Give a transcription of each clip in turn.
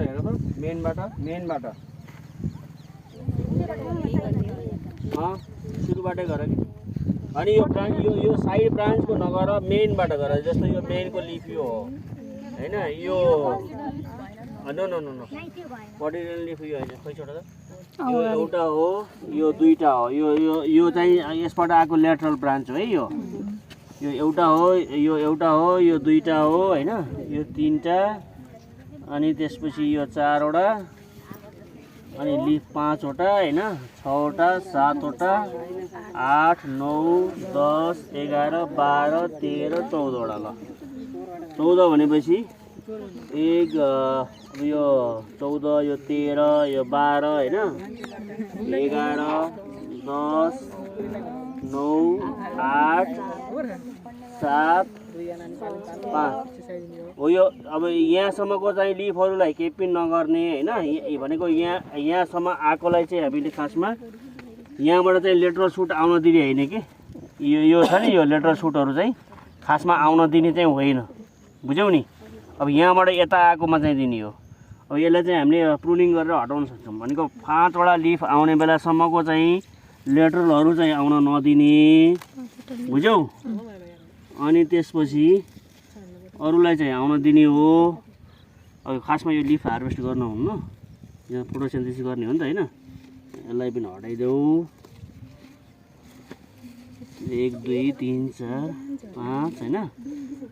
हेर त मेनबाट सुरुबाटै गर कि अनि यो ब्रान्च यो साइड ब्रान्चको नगर मेनबाट गर जस्तो यो मेनको लिफ यो हो हैन यो no no no no particular लिफ यो हैन खै छोड त यो एउटा हो यो दुईटा हो यो चाहिँ यसबाट आएको लेटरल ब्रान्च हो है यो एउटा हो यो दुईटा हो हैन यो तीनटा अनि त्यसपछि यो चारवटा अनि लिफ पाँचवटा हैन छवटा सातवटा 8 9 10 11 12 13 14वटा ल 14 भनेपछि एक अब यो 14 यो 13 यो 12 हैन 11 10 9 8 7 5 हो यो अब यहाँसम्मको चाहिँ लिफहरूलाई केही पनि नगर्ने हैन भनेको यहाँसम्म आएकोलाई चाहिँ हामीले खासमा यहाँबाट चाहिँ लेटरल सुट आउन दिने हैन कि यो छ नि यो लेटरल सुटहरू चाहिँ खासमा आउन दिने चाहिँ होइन बुझ्यौ नि अब यहाँबाट यता आएकोमा चाहिँ दिने हो अब यसलाई चाहिँ हामीले प्रुनिङ गरेर हटाउन सक्छौँ भनेको 5वटा लिफ आउने बेलासम्मको चाहिँ लेटरलहरू चाहिँ आउन नदिने बुझ्यौ अनि त्यसपछि अरूलाई चाहिँ आउन दिने हो अब खासमा यो लिफ हार्भेस्ट गर्न हुन्न यहाँ फोटोसिन्थेसिस गर्ने हो नि त हैन यसलाई पनि हटाइदेऊ 1 2 3 4 5 हैन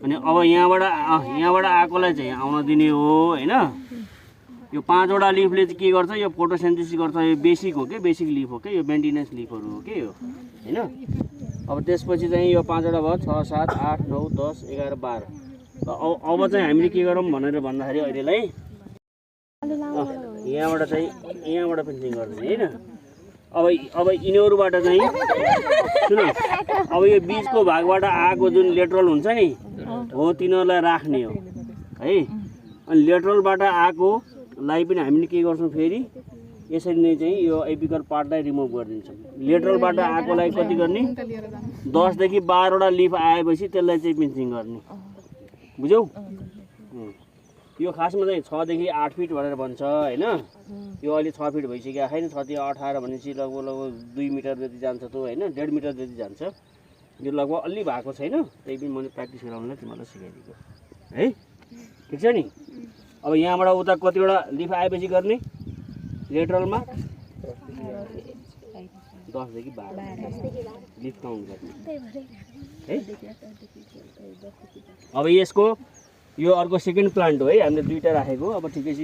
अनि अब यहाँबाट आएकोलाई चाहिँ आउन दिने हो हैन यो 5वटा लिफले चाहिँ के गर्छ यो फोटोसिन्थेसिस गर्छ यो बेसिक हो के बेसिक लिफ हो के यो मेन्टेनेन्स लिफहरू हो के यो हैन अब त्यसपछि चाहिँ यो 5वटा भयो 6 7 8 9 10 11 12 अब चाहिँ हामीले के गरौँ भनेर भन्दाखेरि अहिलेलाई यहाँबाट फेन्सिङ गर्दिने हैन अब यिनीहरूबाट चाहिँ सुन अब यो बीचको भागबाट आएको जुन लेटरल हुन्छ नि हो तिनीहरूलाई राख्ने हो है अनि लेटरलबाट आएकोलाई पनि हामीले के गर्छौँ फेरि यसरी नै चाहिँ यो एपिकल पार्टलाई रिमुभ गरिदिन्छौँ लेटरलबाट आएकोलाई कति गर्ने 10 देखि 12वटा लिफ आएपछि त्यसलाई चाहिँ फेन्सिङ गर्ने बुझ्यौ यो खासमा चाहिँ 6 देखि 8 फिट भनेर भन्छ हैन यो अहिले 6 फिट भइसक्यो हैन 6 देखि 18 भनेपछि लगभग 2 मिटर जति जान्छ त हैन 1.5 मिटर जति जान्छ यो लगभग अलि भएको छैन त्यही पनि मैले प्र्याक्टिस गराउनलाई तिमीलाई सिकाइदिएको है ठीक छ नि अब यहाँबाट उता कतिवटा लिफ आएपछि गर्ने लेटरलमा 10 देखि 12 लिफ काउन्ट गर्ने है अब यसको यो अर्को सेकेन्ड प्लान्ट हो है हामीले दुईटा राखेको अब ठिकै छ